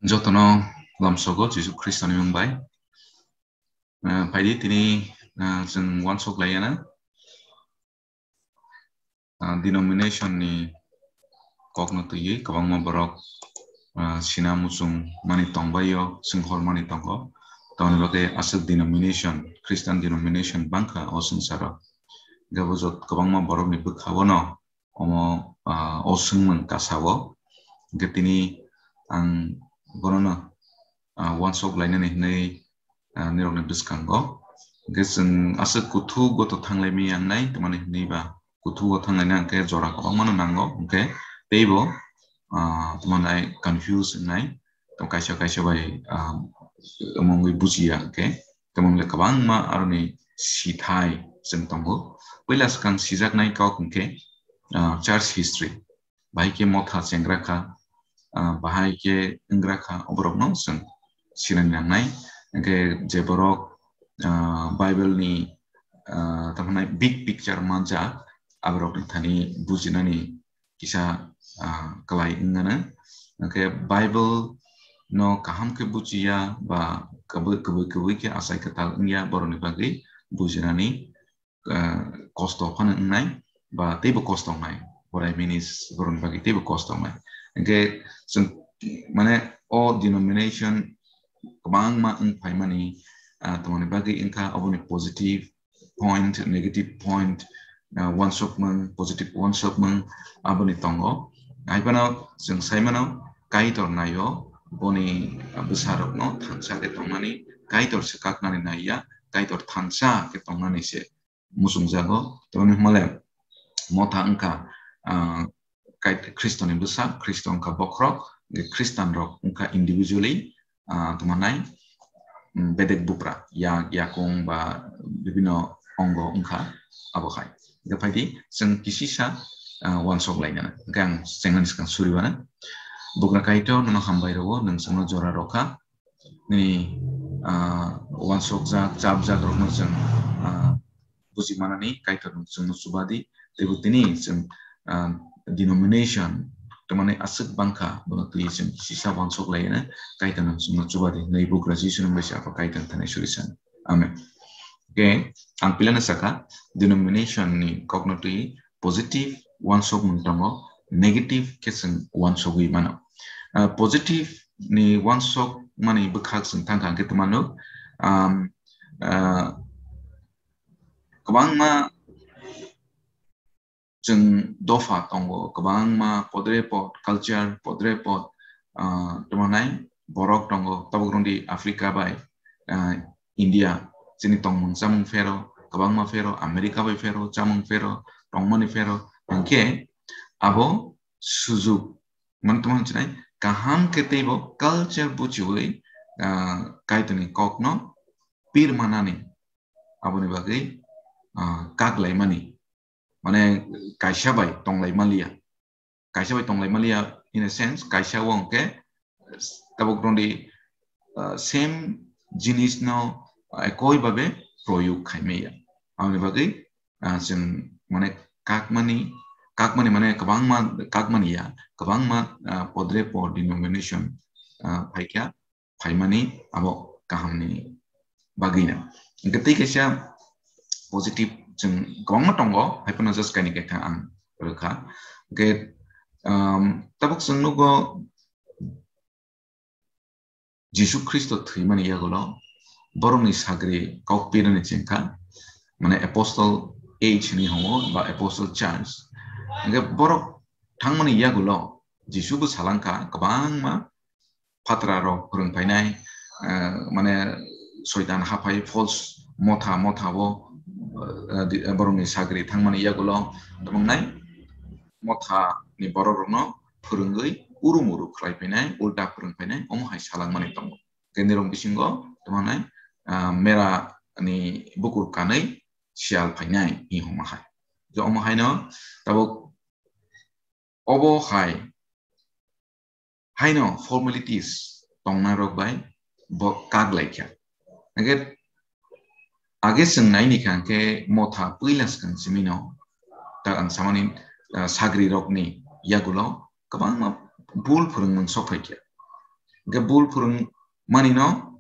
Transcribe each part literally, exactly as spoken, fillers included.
Jotono lamsogo Jisu Khristoni mung bai. Ah, phaidi tini, ah, chwng wansok laiyana. Ah, denomination ni kokno twiwi kwbangma borok, ah, sina muchung mani tongbaio, swnghor mani tongo. Tamoni bagwi aswk denomination, Christian denomination bangkha o swngcharo. Hwnkhe bo jot-, kwbangma borokni bwkha-o no omo, ah, o swngmung kasao. Hwnkhe tini ang bonono, ah, wansok lainani hwnwi, ah, nirokni bwskango. Hwnkhe chwng aswk kuthugo to thanglaimani ang nai, tamani hwnwi ba kuthugo thanglaina hwnkhe jora kwbangmano nango, hwnkhe teibo, ah, tamani confuse wngnai, tamo kaisa kaisa bai, ah, omo wngwi bujiya hwnkhe, tamoni le kwbangma aroni sithai chwng tongo. Puila swkang sijaknai kok hwnkhe, ah, church history. Bahai khe motha chengra kha, ah, bahai khe wnggra kha, oborokno chwng sinani nangnai. Hwnkhe je borok, ah, Bible ni, ah, tamo hwnai big picture manjak, aborokni thani bujinani kisa, ah, kwlai wngmano. Hwnkhe Bible no kaham khe bujiya ba kwbwi, kwbwi, kwbwi khe achai kwtal wngya, borokni bagwi bujinani ah, kosto phano wngnai, ba teibo kosto wngnai. What I mean is, borokni bagwi teibo kosto wngnai. Hwnkhe chwng, mane, o denomination kwbangma wng phaimani, ah, tamoni bagwi wngkha, oboni positive point, negative point, ah, wansukmung, positive wansukmung, aboni tongo. Hai phano chwng sai mano, Kaitor naio, boni, ah, bwsarokno thansa khe tongnani, Kaitor swkaknani naiya, Kaitor thansa khe tongnani se muchungjago. Tamoni hwnmale motha wngkha, ah, Kait-, Khristoni bwsa, Khristo wngkha bokhorok, hwnkhe Khristanrok wngkha individually, ah, tamo hwnai, mm, bedek bupra, yak, yakung ba bibino ongo wngkha abo hai. Hwnkhe phaidi chwng kisisa, ah, wansok lainani. Hwnkhe ang chengnani swkang suriwana. Bugra Kaitor, nono hambai rwo, nwng chwngno jora rwkha. Nini, ah, wansokjak, chapjak rokno chwng, ah, buji manani Kaitor nwng chwngno chubadi. Teibo tini chwng, ah, denomination, tamani aswk bangkha, bono twi chwng sisa wansok laiyana Kaitor nwng chwngno chubadi. Nini bugra Jisu nwng bai se Apha Kaitor thani suri san. Amen. Hwnkhe ang pilano sakha, denomination ni kokno twi positive wansokmung tongo, negative khe chwng wansogwi mano. Ah, positive ni wansokmani bwkhak chwng thangkha hwnkhe twmano, um, ah, kwbangma chwng dopha tongo, kwbangma podrepot, culture podrepot, ah, tamo nai borok tongo, tabuk rwngdi Africa bai, ah, India, chini tongmung chamung phero, kwbangma phero, America bai phero, chamung phero, tongmani phero, hwnkhe abo sujuk, man tamo chinai, kaham khe teibo culture buchiwi, ah, Kaitorni kokno pirmanani, aboni bagwi, ah, kak laimani, mane kaisa bai tonglai maliya. Kaisa bai tonglai maliya in a sense, kaisa o hwnkhe tabuk rwngdi, ah, same jinisno, ah, ekoi babe proyog khai maya. Aboni bagwi, ah, chwng mane kakmani, kakmani mane kwbangma kakmani ya, kwbangma, ah, podrepot denomination, ah, phaikha. phaimani abo kahamni bagwino. Hwnkhe tei kaisa positive chwng kwbangma tongo, hai phano just kaini kaitha ang rwkha. Hwnkhe, um, tabuk chwng nugo Jisu Khristo thwimani yagulo borokni sagri kok pirani chengkha, mane apostle age hinwi hongo ba apostle church. Hwnkhe borok thangmani yagulo Jisu bo salangkha kwbangma phatrarok phwrwng phainai, eh, mane soitan haphai false motha, motha o, eh, di-, borokni sagri thangmani yagulo tongmwngnai motha ni borok rokno phwrwngwi urum uru khlai phainai, ulta phwrwng phainai, omo hai salangmani tongo. Kendirok bisingo tongmwngnai, ah, mera ni bukur kanwi siyal phainai hinwi hwnma hai. Je omo haino tabuk obo hai haino formalities tongnai rok bai bo kak lai kha. Hwnkhe age chwng naini kha hwnkhe motha puila swkang simi no tak ang samani, ah, sagri rokni yagulo kwbangma bul phwrwngmung sok phai kha. Hwnkhe bul phwrwng mani no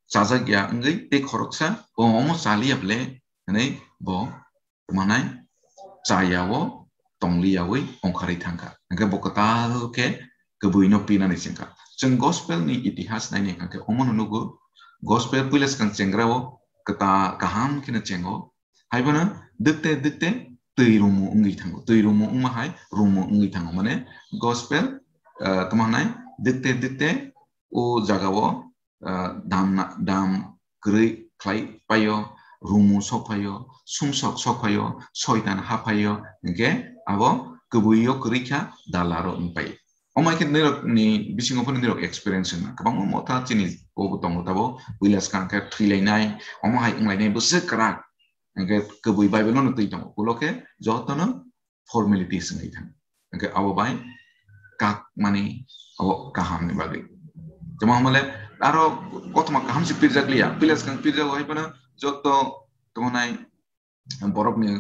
chajak ya wngwi tei khoroksa bo omo chaliya ble hwnwi bo tongmanai chaya o tongliyawi ongkharwi thangkha. Hwnkhe bo kwtal khe kwbwi no pinani chengkha. Chwng gospel ni itihas naini hwnkhe omo no nugo, gospel puila swkang chengra o kwtal kaham kheno chengo. Haiphano dikte dikte twi rumu wngwi thango. Twi rumu wngma hai rumu wngwi thango. Mane gospel, ah, tamo hwnai dikte dikte o jaga o, ah, dam na, dam kwrwi khlai paio, rumu sok phaio, sumsok sok phaio, soitan ha phaio, hwnkhe abo kwbwi o kwrwi kha dalaro wng pai. Omo hai khe nirok ni bisingo phano nirok experience wngna kwbangma motha chini bo tongo tabo puila swkang khe thwilainai, omo hai wnglainai bwswk kwrak. Hwnkhe kwbwi Bible no twi tongo, ulo khe jotono formalities wngwi thang. Hwnkhe abo bai kak mani abo kaham ni bagwi. Tamo hamale aro kothoma kaham se pirjak liya, puila swkang pirjago hai phano joto tamo nai borokni,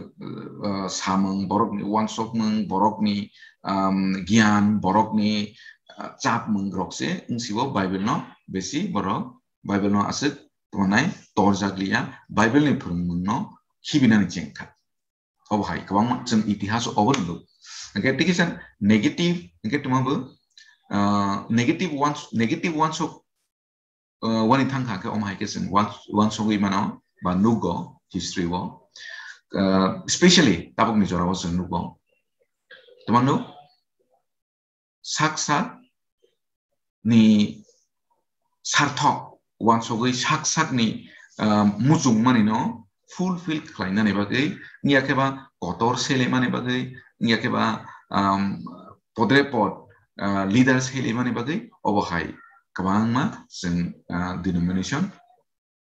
uh, samung, borokni uansukmung, borokni, um, giyan, borokni, uh, chapmung rok se wngsibo Bible no besi borok Bible no aswk tamo nai torjak liya, Bible ni phwrwngmung no khibinani chengkha. Obo hai kwbangma chwng itihas obo nugo. Hwnkhe tei kisa negative, hwnkhe tongma bo, ah, negative uans-, negative uansuk, ah, wani thangkha khe omo hai khe chwng uans-, uansugwi mano ba nugo history o. Ah, specially tabukni jorao chwng nugo. Tongma nuk? Sak sak ni sarthok uansugwi sak sak ni, ah, muchung mani no fulfill khlai nani bagwi, wngya khe ba kotor sele mani bagwi, wngya khe ba, um, podre pod, ah, leader sele mani bagwi obo hai kwbangma chwng, ah, denomination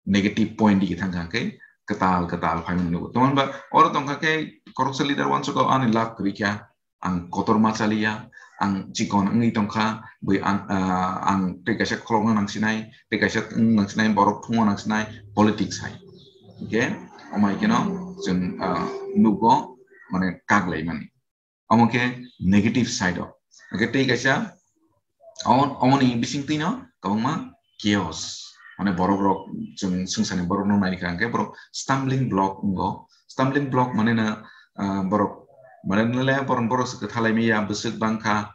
negative point digi thangkha khe kwtal kwtal phaimani nugo. Tamoni ba oro tongkha khe khoroksa leader uansukha ani love kwrwi kha, ang kotor ma chaliya, ang chikon wngwi tongkha, bui ang, ah, ang tei kaisa kholokno nangsinai, tei kaisa wng nangsinai, borok thungno nangsinai, politics hai. Hwnkhe omo hai kheno chwng, ah, nugo mane kak laimani. Omo khe negative side o. Hwnkhe tei kaisa omo, omoni bisingtwi no kwbangma chaos. Mane borok rok chwng swngcharni borok no naikha hwnkhe borok stumbling block wngo. Stumbling block mane na, ah, borok mane nole borok, borok se kwthalai maya bwswk bangkha.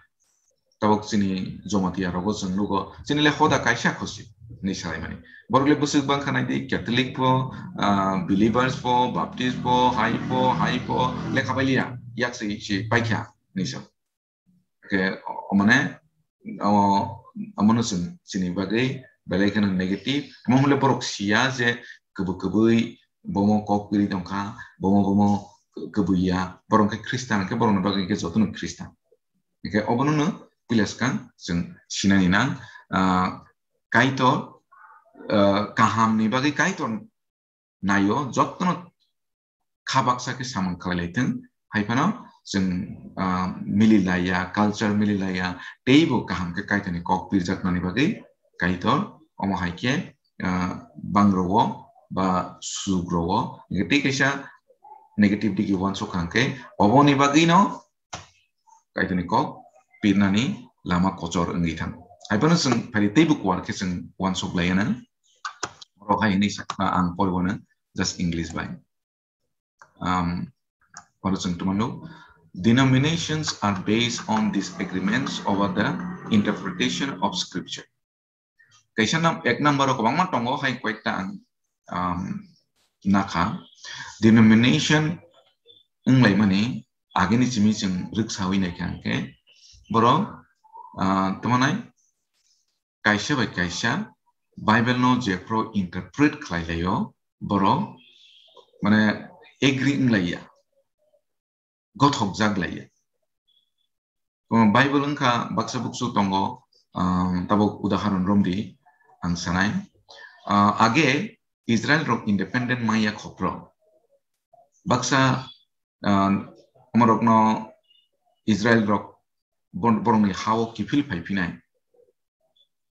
Tabuk chini Jamatia rogo chwng nugo, chini le hoda kaisa khusi hinwi salaimani. Borok le bwswk bangkha nai di, Catholic pho, ah, believers pho, Baptist pho, hai pho, hai pho, lekha bai liya, yak se, se paikha hinwi sa. Ke, o, mane, o, omono chwng chini bagwi belai kheno negative. Omo hwnle borok siya je kwbwi kwbwi bomo kok piri tongkha, bomo, bomo kwbwi ya, borok khe Khristan khe borokni bagwi khe jotono Khristan. Hingkhe obono no puila swkang chwng sinani nang, ah, Kaitor, ah, kahamni bagwi Kaitor naio, jotono kha baksa khe samung khlai lai thung, hai phano chwng, ah, mili laiya, culture mili laiya, teibo kaham khe Kaitorni kok pirjaknani bagwi Kaitor omo hai khe, ah, bangrao ba sugrao, hingkhe tei kaisa negative digi uansuk kha hingkhe oboni bagwino Kaitorni kok pirnani lama kochor wngwi thang. Hai phano chwng phai teibo kuar khe chwng uansuk lai nang. Borok hai hwnwi sa, ang poribo nang, just English bai. Um, oro chwng tongmano, "Denominations are based on disagreements over the interpretation of scripture." Kaisa nam-, ek number o kwbangma tongo, hai koyekta ang, um, nakha. Denomination wnglaimani agini simi chwng rwksawi naikha hwnkhe borok, ah, tamo nai kaisa bai kaisa Bible no jephru interpret khlai laio, borok mane agree wng laiya, gothok jak laiya. Tamo Bible wngkha baksa buksu tongo, um, tabuk udaharon romdi ang sanai. Ah, age Israel rok independent maya khopro. Baksa, ah, omorokno Israel rok bon-, borokni hao kiphil phaiphinai.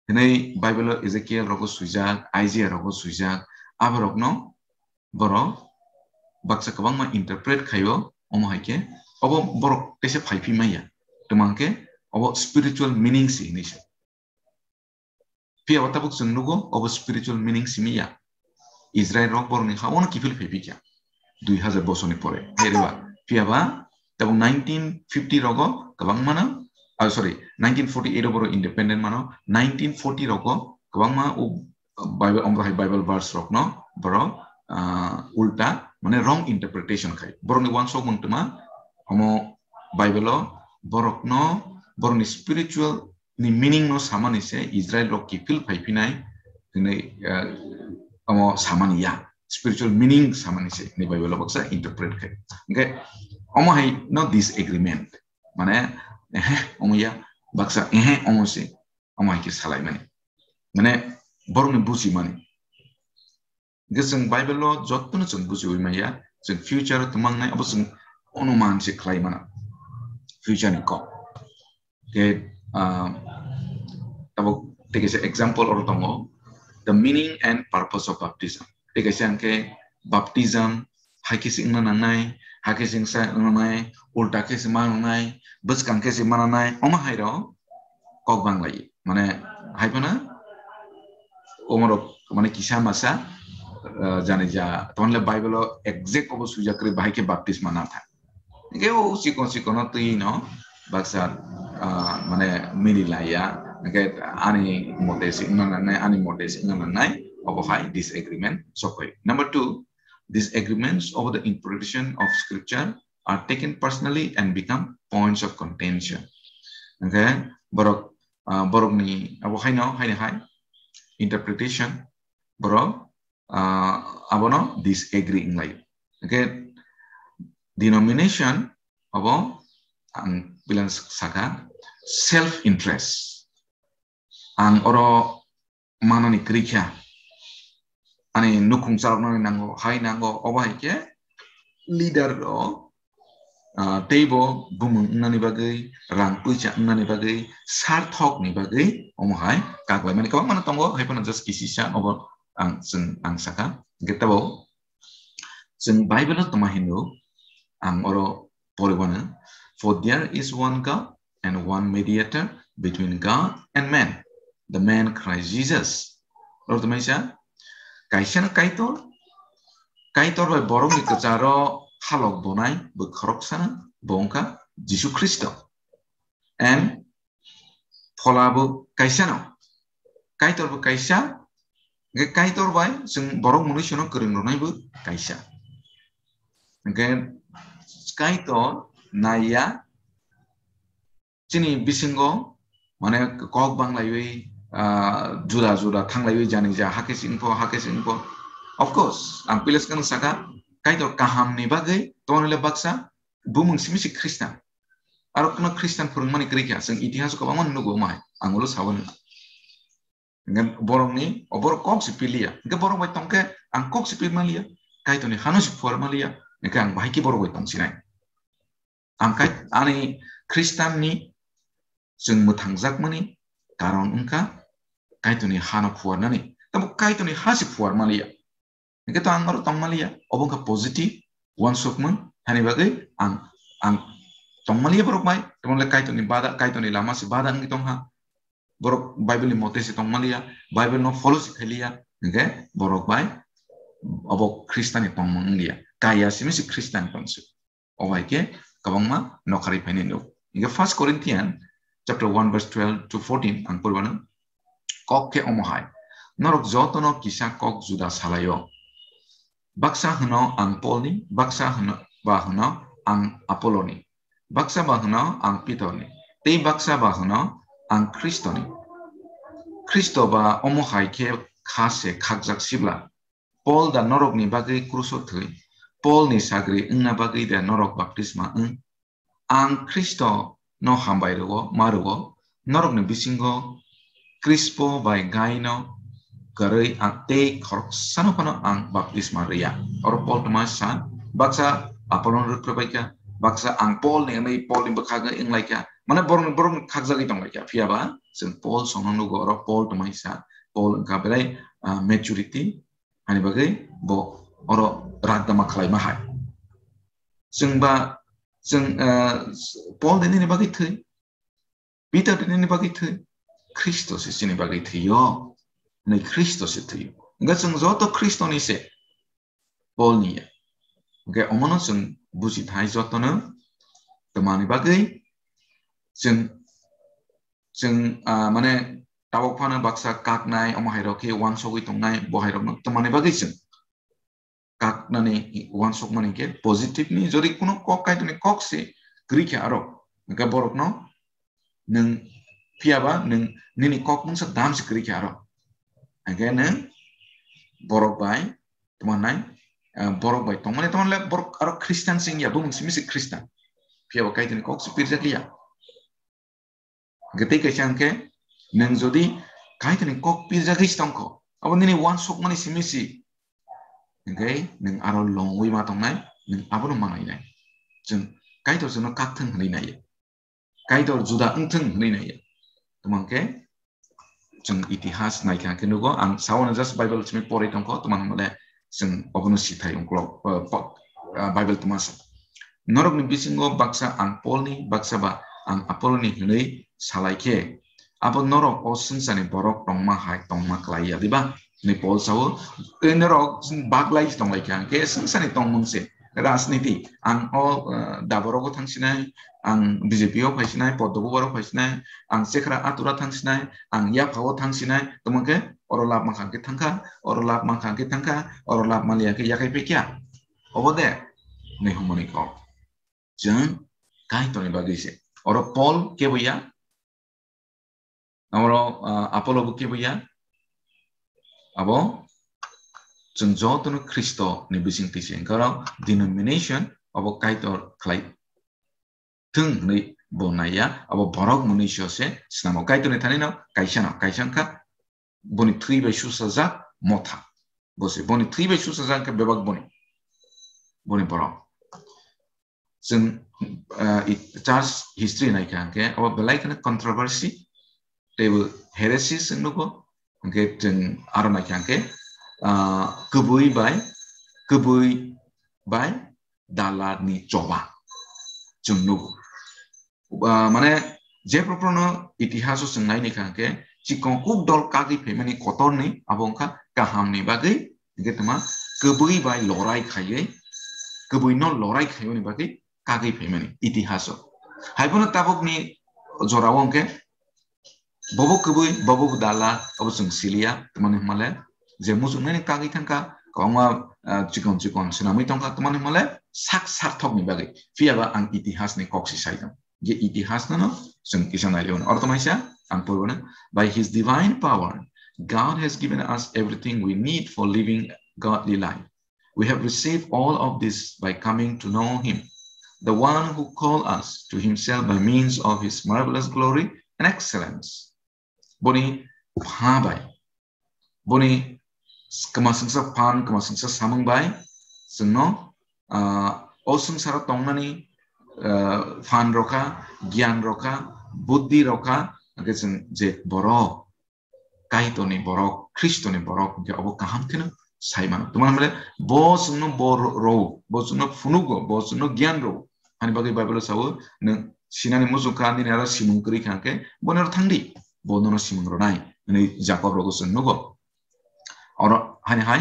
Hwnwi Bible o Ezekiel rogo swijak, Isaiah rogo swijak, aborokno borok baksa kwbangma interpret khaio, omo hai khe obo borok teisa phaiphi maya. Tamo hwnkhe obo spiritual meaning si hinwi sa. Phiya ba tabuk chwng nugo, obo spiritual meaning simi ya. Israel rok borokni ha ono kiphil phai phikya. Dui hazar bosorni pore. Hai reba, phiya ba tabuk nineteen fifty rogo kwbangma no, ah, sorry, nineteen forty-eight o borok independent mano, nineteen forty rogo kwbangma o Bible, omro hai Bible verse rokno borok, ah, ulta, mane wrong interpretation khai. Borokni uansukmung twma, omo Bible o borokno, borokni spiritual ni meaning no samani se Israel rok kiphil phai phinai hinwi, ah, omo samani ya. Spiritual meaning samani se hinwi Bible o baksa interpret khai. Hwnkhe omo hai no disagreement. Mane, ehe, omo ya, baksa, ehe, omo se, omo hai khe salaimani. Mane, borokni buchimani. Hwnkhe chwng Bible o jotono chwng buchiwi manya, chwng future o twmangnai, abo chwng onuman se khlai mano. Future ni kok. Hwnkhe, ah, tabuk tei kaisa example oro tongo, the meaning and purpose of baptism. Tei kaisa hwnkhe baptism, hai khe se wngna nangnai, hai khe se wngsa wngna nangnai, ulta khe se ma nangnai, bwskang khe se ma nangnai, omo hai rok kok banglai. Mane, hai phano, omorok, mane, kisa masa, ah, jani ja, tamle Bible o exact obo swijak kwrwi, bahai khe baptisma na thang. Hwnkhe o chikon chikon no twi no baksa, ah, mane, mili laiya. Hwnkhe ani mote se wngna nangnai, ani mote se wngna nangnai, obo hai disagreement sokoi. Number two, disagreements over the interpretation of scripture are taken personally and become points of contention. Hwnkhe borok, ah, borokni abo haino, haino hai interpretation borok, ah, abono disagree wnglaio. Hwnkhe denomination abo ang bilang saka self interest. Ang oro manani kwrwi kha. Ani nukhung chaloknani nango, hai nango, obo hai khe leader rok, ah, teibo bumung wngnani bagwi, rang puisa wngnani bagwi, sarthokni bagwi omo hai kaklaimani kwbangma no tongo, hai phano just kisisa obo ang, chwng, ang saka. Hwnkhe tabuk chwng Bible o tongma hinwi ang oro poribano, "For there is one God and one mediator between God and man, the man Christ Jesus." Oro tongmani sa, kaisa no Kaitor, Kaitor bai borokni kwcharo halok bonai bo khoroksano, bo wngkha Jisu Khristo. And Phola bo kaisa no, Kaitor bo kaisa, hwnkhe Kaitor bai chwng borok mwnwi sono kwrwng rwnai bo kaisa. Hwnkhe Kaitor naiya chini bisingo, mane, kok banglaiwi, ah, juda juda thanglaiwi jani ja, hakhe singpho, hakhe singpho. Of course, ang pilas kano saka, Kaitor kahamni bagwi, tongwle baksa, bumung simi si Khristan. Aro kheno Khristan phwrwngmani kwrwi kha, chwng itihas o kwbangma nugo omo hai, ang ulo sabo nang. Hwnkhe borokni, o borok kok se piliya. Hwnkhe borok bai tongkhe ang kok se pirmaliya. Kaitorni hano se phuarmaliya. Hwnkhe ang bahai khe borok bai tongsinai. Ang kai, ani Khristanni chwng mwthangjakmani karon wngkha Kaitorni hano phuarnani. Tamo Kaitorni ha se phuarmaliya. Hwnkhe to ang oro tongmaliya, obo wngkha positive, uansukmung, hani bagwi ang, ang tongmaliya borok bai, tamo le Kaitorni bada, Kaitorni lama se bada wngwi tongha. Borok Bible ni mote se tongmaliya, Bible no follow se khailiya, hwnkhe borok bai obo Khristanni tongmung wngliya. Kaya simi se Khristan tongsi. Obo hai khe kwbangma nokharwi phainai nuk. Hwnkhe First Corinthian chapter one verse twelve to fourteen ang poribano. Kok khe omo hai, norok jotono kisa kok juda salaio. Baksa hwno ang Polni, baksa hwno ba hwno ang Apoloni, baksa ba hwno ang Pitorni, tei baksa ba hwno ang Khristoni. Khristo ba omo hai khe kha se khakjak sibla. Pol da norokni bagwi kruso thwi? Polni sagri wngna bagwi da norok baptisma wng? Ang Khristo no hambai rwo, ma rwo, norokni bisingo Krispo bai Gaino kwrwi ang tei khoroksano phano ang baptisma rwya. Oro Pol tongma sa, baksa Apolon rwkhrwbaikha, baksa ang Pol ni hwnwi Pol ni bwkhak wnglaikha. Mane borokni, borokni khakjagwi tonglaikha. Phiya ba chwng Pol songno nugo, oro Pol tongma sa, Pol wngkha belai, ah, maturity, Ani bagwi bo oro ragdama khlaima hai. Chwng ba, chwng, eh, Paul de nini bagwi thwi, Peter de nini bagwi thwi, Khristo se chini bagwi thwiyo. Hwnwi Khristo se thwio. Hwnkhe chwng joto Khristoni se, Polni ya. Hwnkhe omono chwng buji thai jotono twmani bagwi chwng, chwng, ah, mane tabok phano baksa kaknai, omo hairok khe uansugwi tongnai, bo hairokno twmani bagwi chwng kaknani uansukmani khe positive ni, jodi kuno kok Kaitorni kok se kwrwi khe aro, hwnkhe borokno nwng phiyaba nwng nini kok mungsa dam se kwrwi khe aro, hwnkhe nwng borok bai tongmannai, ah, borok bai tongmani tongmani borok aro Christian se wngya, bumung simi se Christian, phiyaba Kaitorni kok se pirjak liya. Hwnkhe tei kaisa hwnkhe, nwng jodi Kaitorni kok pirjagwi se tongkho, abo nini uansukmani simi si, hwnkhe nwng aro longwi ma tongnai, nwng abono manainai. Chwng Kaitor chwngno kakthwng hwnwi naiya, Kaitor juda wngthwng hwnwi naiya. Tamo hwnkhe chwng itihas naikha hwnkhe nugo, ang saono just Bible simi porwi tongkho, tamo hwnmale chwng obono sithai ungkulok, uh, po-, uh, Bible tongma sa. Norokni bisingo baksa ang Polni, baksa ba ang Apolloni hwnwi salai khe, abo norok o swngcharni borok tongma hai tongma klai ya diba? Hwnwi Pol sao, tei norok baglai tonglaikha, hwnkhe swngcharni tongmung se rajniti. Ang o, uh, daborogo thangsinai, ang B J P o phaisinai, Poddo Bubar o phaisinai, ang Chekhra Atura thangsinai, ang Yapha o thangsinai, tamo hwnkhe oro lab mankha hwnkhe thangkha, oro lab mankha hwnkhe thangkha, oro lab manliya khe yakhai phaikha. Obo de, hwnwi hwnmani kok. Chwng Kaitorni bagwi se. Oro Pol kebo ya, oro, ah, Apollo bo kebo ya. Abo chwng jotono Khristo ni bisingtwi se. Hwnkhe oro denomination abo Kaitor khlai thwng hwnwi bo naiya, abo borok mwnwi se snamo. Kaitorni thanino kaisano, kaisa wngkha boni thwi bai susajak motha. Bo se boni thwi bai susajak khe bebak boni, boni borok. Chwng, ah, i-, church history naikha hwnkhe abo belai kheno controversy, teibo heresy chwng nugo. Hwnkhe chwng aro naikha hwnkhe, ah, kwbwi bai, kwbwi bai dalarni choba chwng nugo. Ah, mane, je proprono itihaso chwng nai naikha hwnkhe, chikon kuk dol kagwi phaimani kotorni, abo wngkha kahamni bagwi, hwnkhe tongma kwbwi bai lorai khaiwi, kwbwino lorai khaimani bagwi kagwi phaimani itihaso. Haiphano tabukni jorao hwnkhe bobo kwbwi, bobo dala, abo chwng siliya, tamani hwnmale je muchungnani kagwi thangkha, kwbangma, ah, chikon chikon swnamwi tongkha, tamani hwnmale sak sarthokni bagwi. Phiyaba ang itihasni kok si sai tong. Je itihas no no chwng kisa nai leo. Ortho maisa ang porwano, by his divine power, God has given us everything we need for living godly life. We have received all of this by coming to know him, the one who called us to himself by means of his marvelous glory and excellence. Boni pha bai, boni kwmasingsa phan, kwmasingsa samung bai chwngno, ah, o swngcharo tongnani, ah, phan rokha, giyan rokha, buddhi rokha, hwnkhe chwng je borok Kaitorni borok, Khristoni borok, hwnkhe obo kaham kheno sai mano. Tamo hwnmale bo chwngno bo ro-, rw, bo chwngno phunugo, bo chwngno giyan rw. Hani bagwi Bible o sao, nwng sinani muchung kha, nini aro simung kwrwi kha hwnkhe, boni aro thangdi, bo nono simung rwnai, hwnwi Jakob rogo chwng nugo. Oro hani hai,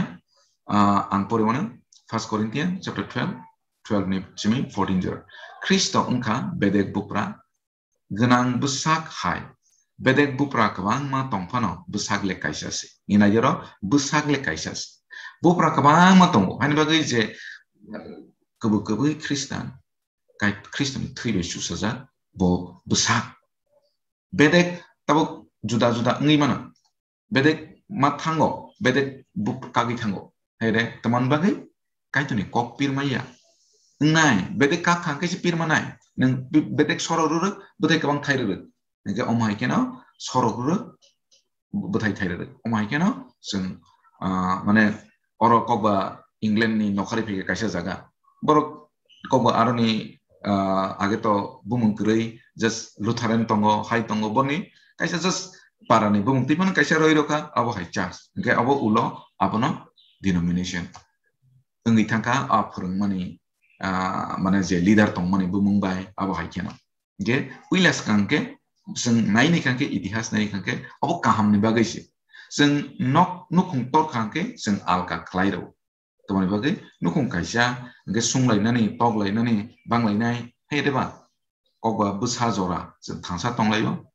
ah, ang pori mano, First Corinthians chapter twelve, twelve ni simi fourteen jora. Khristo wngkha bedek bupra, gwnang bwsak hai. Bedek bupra kwbangma tong phano bwsak le kaisa se. Ni nai oro bwsak le kaisa se. Bupra kwbangma tongo. Hani bagwi je, eh, kwbwi kwbwi Khristan, kai-, Khristanni thwi bai chusajak, bo bwsak. Bedek tabuk juda juda wngwi mano. Bedek ma thango, bedek buk kagwi thango. Haire, tamani bagwi Kaitorni kok pirma ya. Wngnai, bedek kak kha hwnkhe se pirma nai. Nwng be-, bedek sorok rwrwk, bwthai kwbang thai rwrwk. Hwnkhe omo hai kheno sorok rwrwk, bwthai thai rwrwk. Omo hai kheno chwng, ah, mane oro kokba England ni nokhari phikhe kaisa jaga. Borok kokba aroni, ah, age to bumung kwrwi, just Lutheran tongo, hai tongo, boni kaisa just parani bumung twi phano kaisa roi rokha, abo hai church. Hwnkhe abo ulo abono denomination wngwi thangkha, a phwrwngmani, ah, mane je leader tongmani bumung bai abo hai kheno. Hwnkhe puila swkang khe chwng nai naikha khe, itihas nai naikha khe, abo kahamni bagwi se. Chwng nok nukhung torkha hwnkhe chwng alka khlai rw. Tamoni bagwi nukhung kaisa hwnkhe sunglainani, toklainani, banglainai, hai de ba? Kokba bwsa jora chwng thansa tonglaio.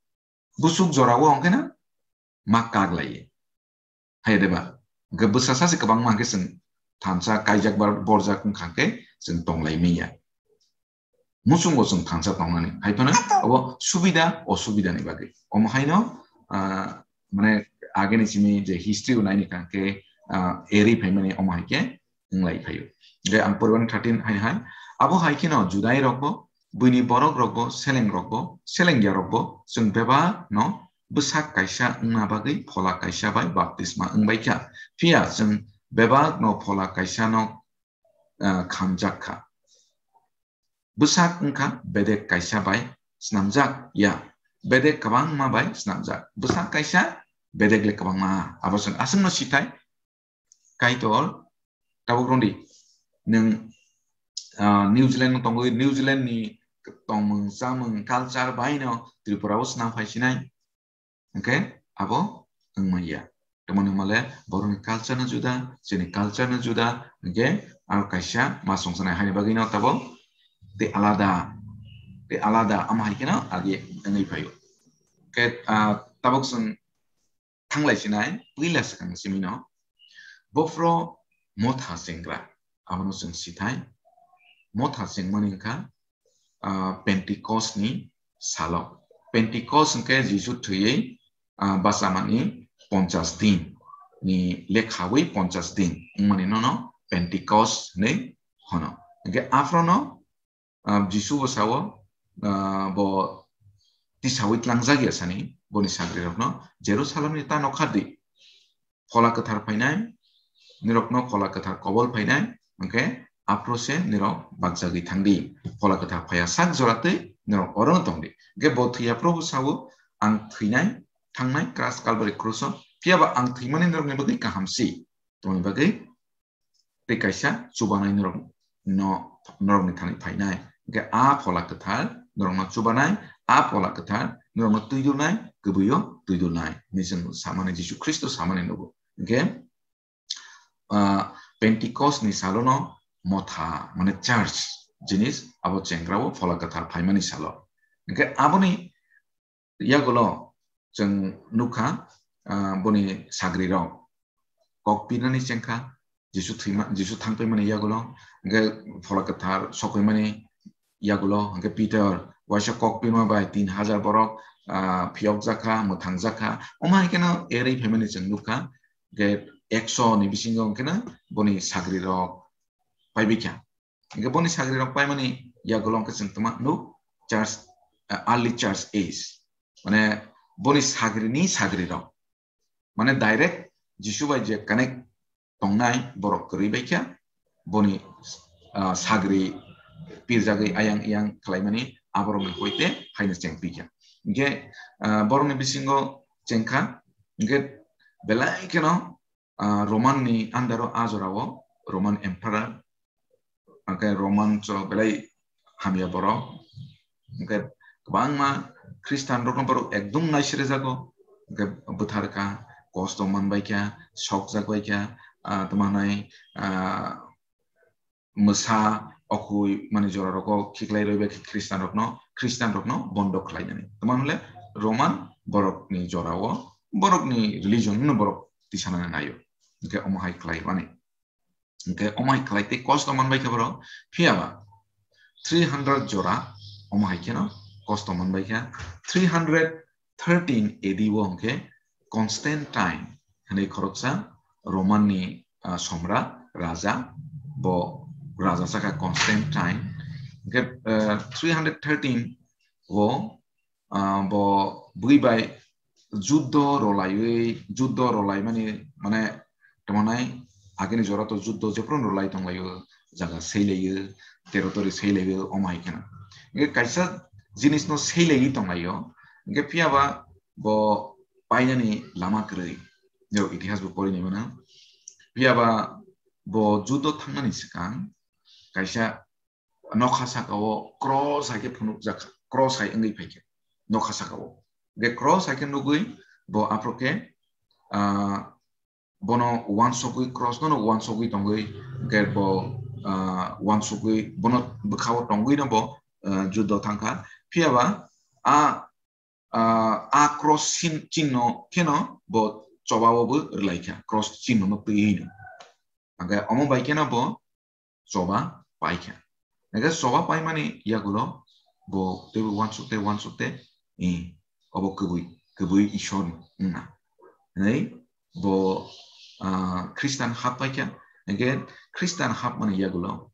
Busuk jorao hwnkhe na ma kaglaiye. Hai de ba? Hwnkhe bwsa sase kwbangma hwnkhe chwng thansa kaijak ba borjak wngkha hwnkhe chwng tonglai manya. Muchungo chwng thansa tongnani. Hai phano abo subida, osubida ni bagwi. Omo haino, ah, mane ageni simi je history o naini kha hwnkhe, ah, eri phaimani omo hai khe wnglai phaio. Je ang poriban thirteen hai hai. Abo hai kheno Judai rokbo, buini borok rokbo, seleng rokbo, selengya rokbo, chwng bebak no bwsak kaisa wngna bagwi phola kaisa bai baptisma wngbai kha. Phiya chwng bebak no phola kaisa no, ah, khamjak kha. Bwsak wngkha bedek kaisa bai snamjak ya, bedek kwbangma bai snamjak. Bwsak kaisa, bedek le kwbangma. Abo chwng aswkno sithai Kaitor tabuk rwdi. Nwng, ah, New Zealand no tongwi, New Zealand ni tongmung, chamung, culture bai no Tripura o swnam phai sinai. Hwnkhe abo wngmaya. Tamoni hwnmale borokni culture no juda, chini culture no juda, hwnkhe aro kaisa ma songsanai haini bagwi no tabuk tei alada, tei alada ama hai kheno agi wngwi phaio. Hwnkhe, ah, tabuk chwng thanglai sinai, puila swkang simi no. Bophro motha chengra, abono chwng sithai. Motha chengmani wngkha, ah, Pentecost ni salo. Pentecost hwnkhe Jisu thwiwi, ah, bachamani ponchas din ni lekhawi ponchas din wngmani nono Pentecost hinwi hono. Hwnkhe aphrono, ah, Jisu bo sao, ah, bo tisawi tlangjak ya sani boni sagrirokno Jerusalemni ta nokhardi. Phola Kwthar phainai, nirokno Phola Kwthar kobol phainai, hwnkhe aphro se nirok bakjagwi thangdi. Phola Kwthar phaiya sak joratwi nirok oro wng tongdi. Hwnkhe bo thwiya Probu sao, "Ang thwinai, thangnai kras Kalbari kruso, phiyaba ang thwimani nirokni bagwi kaham si, tongni bagwi tei kaisa chubanai norok no, norokni thani phainai." Hwnkhe a Phola Kwthar norokno chubanai, a Phola Kwthar norokno twidulnai, kwbwio twidulnai. Hinwi chwng samani Jisu Khristo samani nugo. Hwnkhe, ah, Pentecost ni salono motha, mane church jinis abo chengrao Phola Kwthar phaimani salo. Hwnkhe aboni yagulo chwng nukha, ah, boni sagrirok kok pinani chengkha, Jisu thwima, Jisu thangpaimani yagulo, hwnkhe Phola Kwthar sokhuimani yagulo, hwnkhe Peter waisa kok pima bai tin hajar borok, ah, phiyokjakha, mwthangjakha. Omo hai kheno erwi phaimani chwng nukha, hwnkhe ekso ni bisingo hwnkhe no boni sagrirok paibikha. Hwnkhe boni sagrirok paimani yagulo hwnkhe chwng tongma nuk church, eh, early church age. Mane boni sagrini sagrirok. Mane direct Jisu bai je connect tongnai borok kwrwi bai kha, boni, ah, sagri pirjagwi ayang iyang khlaimani aborokni hoite haino chengpikha. Hwnkhe, ah, borokni bisingo chengkha, hwnkhe belai kheno ah, Roman ni under o a jora o Roman Emperor, hwnkhe Roman cho belai hamya borok, hwnkhe kwbangma Christian rokno borok ekdum naisire jago, hwnkhe bwtharkha, kosto manbaikha, sokjak baikha, ah, tamo hwnai, ah, mwsa okhui mani jora rogo khiklai roi bai khe Christian rokno, Christian rokno bondo khlainani. Tamo hwnle Roman borokni jora o, borokni religion no borok tisanani naio. Hwnkhe omo hai khlai mani. Hwnkhe omo hai khlai tei kosto manbai khe borok, phiyaba three hundred jora omo hai kheno kosto manbai kha. Three hundred thirteen A D o hwnkhe Constantine hwnwi khoroksa Roman ni, ah, somra, raja, bo raja sakha Constantine. Hwnkhe, ah, three hundred thirteen o, ah, bo bui bai juddo rolaiwi, juddo rolaimani, mane, tamo hwnai, agini jora to juddo jephru rolai tonglaio, jaga seilaio, territory seilaio, omo hai kheno. Hwnkhe kaisa jinisno seilaiwi tonglaio, hwnkhe phiyaba bo painani lama kwrwi. Jero itihas bo porinai mano. Phiyaba bo judo thangnani swkang kaisa nokha saka o cross hai khe phunukjak kha, cross hai wngwi phai khe nokha saka o. Hwnkhe cross hai khe nugwi bo aphuru khe ah, bono uansugwi, cross no uansugwi tongwi, hwnkhe bo, ah, uansugwi bono bwkhao tongwi no bo, ah, juddo thangkha. Phiyaba a, ah, a cross sin-, chinno kheno bo chobao bo rwlaikha, cross chinno no twiwi no. Hwnkhe omo bai kheno bo choba paikha. Hwnkhe choba paimani yagulo bo teibo uansukte, uansukte, eh, obo kwbwi, kwbwi Ishwar wngna. Hwnwi bo, ah, Khristan hap paikha. Hwnkhe Khristan hapmani yagulo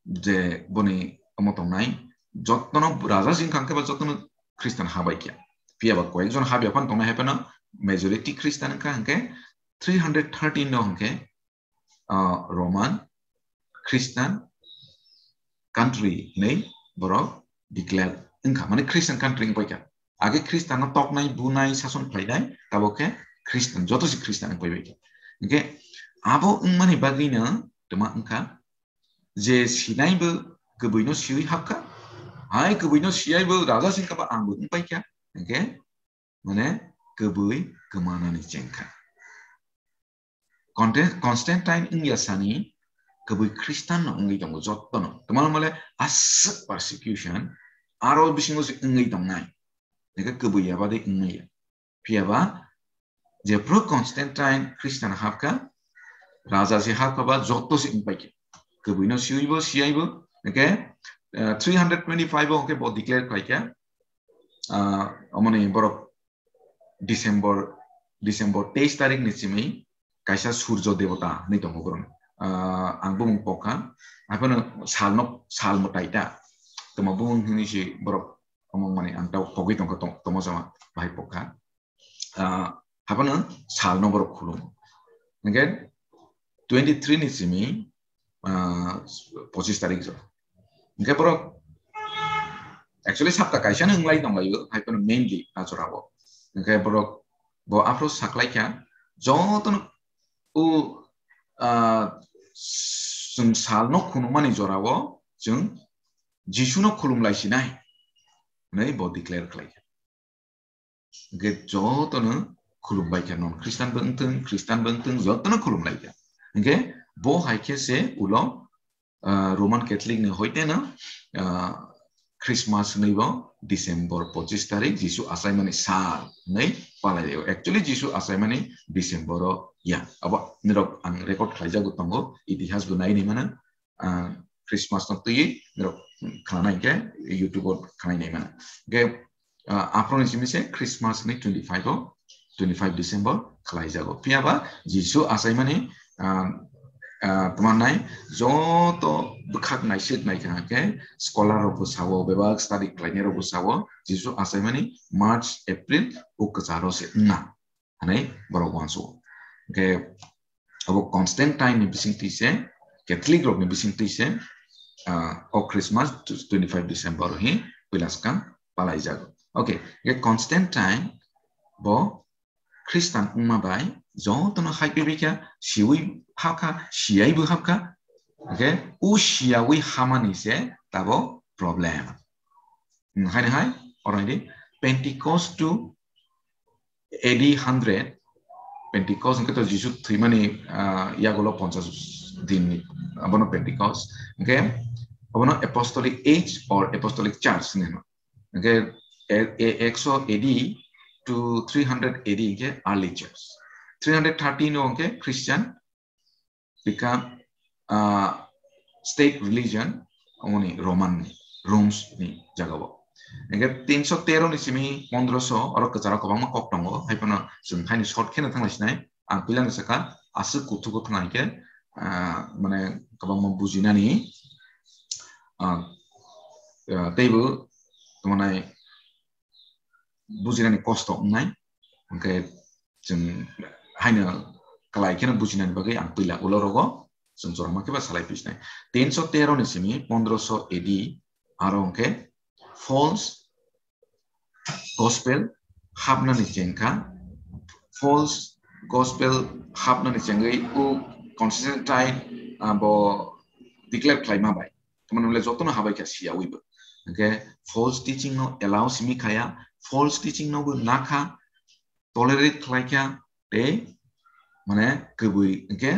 je boni omo tongnai, jottono raja se wngkha hwnkhe ba jottono Khristan habaikha. Phiyaba koyekjon habya phano tongnai, hai phano majority Khristan wngkha hwnkhe three hundred thirteen no hwnkhe, ah, Roman Christian country hinwi borok declare wngkha, mane Christian country wngpaikha. Age Khristan no toknai, bunai, sason khlainai, tabok khe Khristan, joto se Khristan wngpaibaikha. Hwnkhe abo wngmani bagwino twma wngkha je sinaibo kwbwino siwi hapkha, hai kwbwino siyaibo raja se wngkha ba angbo wngpaikha, hwnkhe mane kwbwi kwmanani chengkha. Conte-, Constantine wngya sani kwbwi Khristan no wngwi tongo jotto no. Twmano male aswk persecution aro bisingo se wngwi tongnai. Hwnkhe kwbwi ya bade wngmaya. Phiyaba jephru Constantine Khristan hapkha, raja se hapkha ba jotto se wngpaikha. Kwbwino siwibo, siyaibo, hwnkhe, eh, three hundred twenty-five o hwnkhe bo declare khlaikha. Ah, omoni borok December, December teis tarik ni simi kaisa surjo debota hinwi tongo borok. Ah, ang bumung pokha, aphano salno, sal mwtai ta. Tamo bumung hinwi si borok omo mani ang tau pogwi tongkha tong-, tomo jama bahai pokha. Ah, haphano salno borok khulum. Hwnkhe twenty-three ni simi, ah, pochis tarik jo. Hwnkhe borok actually sapta kaisa no wnglai tonglaio, hai phano mainly a jorao. Hwnkhe borok bo aphro saklaikha, jotono o, ah, chwng salno khulumani jorao chwng Jisuno khulumlai sinai hwnwi bo declare khlaikha. Hwnkhe jotono khulumbaikha, non Khristan bo wngthung, Khristan bo wngthung, jotono khulumlaikha. Hwnkhe bo hai khe se ulo, ah, Roman Catholic ni hoite no, ah, Christmas hwnwi bo December pochis tarik Jisu achaimani sal hwnwi palai o. Actually Jisu achaimani December o ya. Abo nirok ang record khlaijago tongo, itihas bo nai ni mano. Ah, Christmas no twi nirok khna nai khe YouTube o khna nai mano. Hwnkhe, ah, aphro ni simi se Christmas ni twenty-five o, twenty-five December khlaijago. Phiyaba Jisu achaimani, ah, ah, tamo nai joto bwkhak naisik naikha khe scholar rok bo sao, bebak study khlainai rok bo sao, Jisu achaimani March, April o kwcharo se wngna. Hwnwi borok uansukgo. Hwnkhe abo Constantine ni bisingtwi se, Catholic rok ni bisingtwi se, ah, o Christmas twenty-five December hi puila swkang palaijago. Okay, hwnkhe Constantine bo Khristan wngma bai jotono hai pibikha, siwi hapkha, siyaibo hapkha. Hwnkhe o siyawi hamani se tabo problem. Hmm, haino hai, oro hai di, Pentecost to A D hundred, Pentecost hwnkhe to Jisu thwimani, ah, yagulo ponchash din ni, abono Pentecost. Hwnkhe abono Apostolic Age or Apostolic Church hwnwi hwno. Hwnkhe e-, e-, ekso A D to three hundred A D hwnkhe early church. Three hundred thirteen o hwnkhe Christian become, ah, state religion, omoni Roman ni, Rome ni jaga o. Hwnkhe tinso tero ni simi pondroso, oro kwcharo kwbangma kok tongo, hai phano chwng haino short kheno thangna sinai. Ang puila ni saka, aswk kuthugo thangna hinkhe, ah, mane kwbangma bujinani, ah, ah, teibo tongmani bujinani kosto wngnai. Hwnkhe chwng haino kwlai kheno bujinani bagwi ang puila ulo rogo chwng jorama khe ba salai pisnai. Tinso tero ni simi pondroso A D aro hwnkhe false gospel hapnani chengkha, false gospel hapnani chengwi o Constantine, ah, bo declare khlaima bai. Tamani hwnle jotono habai kha siyawi bo. Hwnkhe false teaching no allow simi khaya, false teaching no bo nakha, tolerate khlai kha, tei mane kwbwi hwnkhe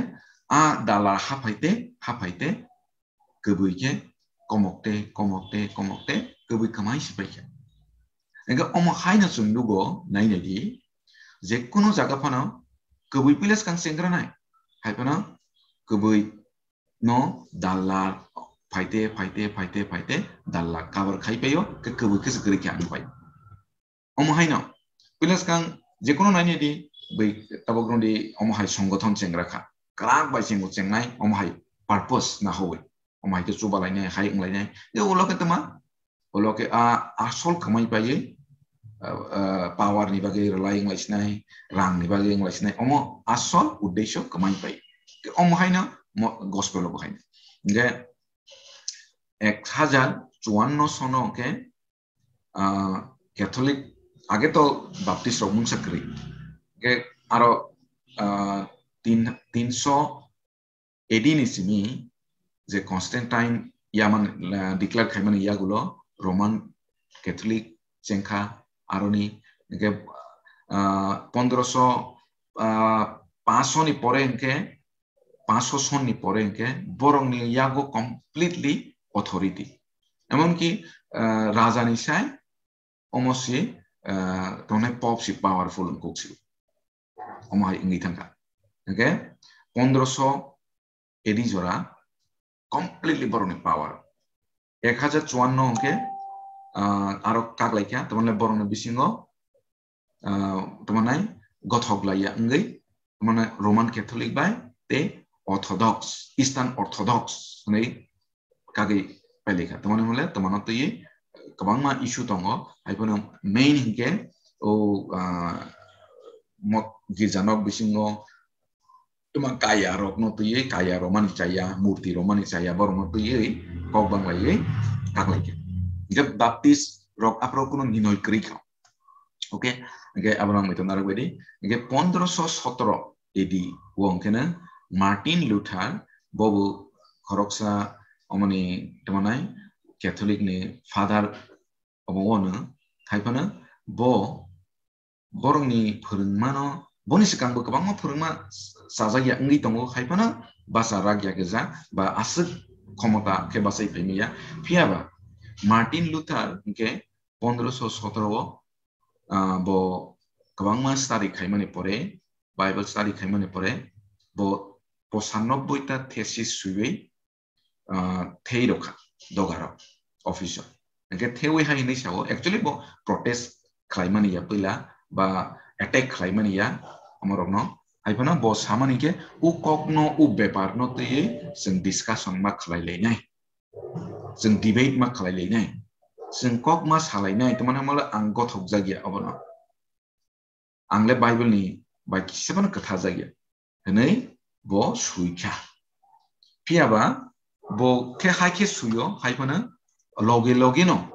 a dala haphaite haphaite kwbwi khe komokte komokte komokte kwbwi kwmai si paikha. Hwnkhe omo haino chwng nugo nainai di, je kunu jaga phano kwbwi puila swkang chengranai, hai phano kwbwi no dalla phaite phaite phaite phaite dalla cover khai paio, khe kwbwi khe se kwrwi khe ang pai. Omo haino puila swkang je kunu nainai di, bai tabok rwng di omo hai songothon chengra kha, kwrak bai chengo chengnai, omo hai purpose na hoi. Omo hai khe chuba lainai, hai wng lainai. Je ulo khe tma, ulo khe a asol kwmai paiwi, ah, ah, power ni bagwi rwlai wng lai sinai, rang ni bagwi wng lai sinai. Omo asol uddesho kwmai pai. Omo haino mo-, gospel obo haino. Hwnkhe ek hajar chuanno sono hwnkhe, ah, Catholic, age to Baptist rok mungsa kwrwi. Hwnkhe aro, ah, tin, tinso A D ni simi je Constantine yaman, ah, declare khaimani yagulo Roman Catholic chengkha aroni, hwnkhe, ah, pondroso, ah, paso ni pore hwnkhe, paso son ni pore hwnkhe borokni yago completely authority. Emonki, ah, raja ni sai omo si, ah, tongnai Pope si powerful wngkuk si. Omo hai wngwi thangkha. Hwnkhe pondroso A D jora completely borokni power. Ek hajar chuanno hwnkhe, ah, aro kaklaikha, tamani borokni bisingo, ah, tamani gothok laiya wngwi, tamani Roman Catholic bai tei Orthodox, Eastern Orthodox hwnwi kagwi pailai kha. Tamani hwnle tamano twiwi kwbangma issue tongo. Hai phano main hinkhe o, ah, mo-, girja nok bisingo tuma kaya rokno twiwi, kaya romani chaya, murti romani chaya, borokno twiwi kok banglaiwi kaklaikha. Hingkhe Baptist rok aphuru kuno ninoi kwrwi kha. Okay, hingkhe abono ang muitu narwk baidi. Hingkhe pondroso sotoro A D o hingkhe no Martin Luther, bobo khoroksa omoni tongmani Catholic ni father obo wano, hai phano bo borokni phwrwngmano, boni swkangbo kwbangma phwrwngma chajak ya wngwi tongo, hai phano bacha rak ya khe ja ba aswk khomota khe bachai phai manya. Phiya ba Martin Luther hingkhe pondroso sotoro o, ah, bo kwbangma study khaimani pore, Bible study khaimani pore, bo posannobboi ta thesis swiwi, ah, thei rokha dogaro office o. Hingkhe thewi hai hinwi sao, actually bo protest khlaimani ya puila ba attack khlaimani ya omorokno. Hai phano bo samani khe u kokno u beparno twiwi chwng discussion ma khlai lainai. Chwng debate ma khlai lainai. Chwng kok ma salainai, tamani hwnmale ang gothok jak ya obono. Ang le Bible ni bai kisa phano kwtha jak ya, hwnwi bo sui kha. Phiya ba bo khe hai khe suio, hai phano loge loge no,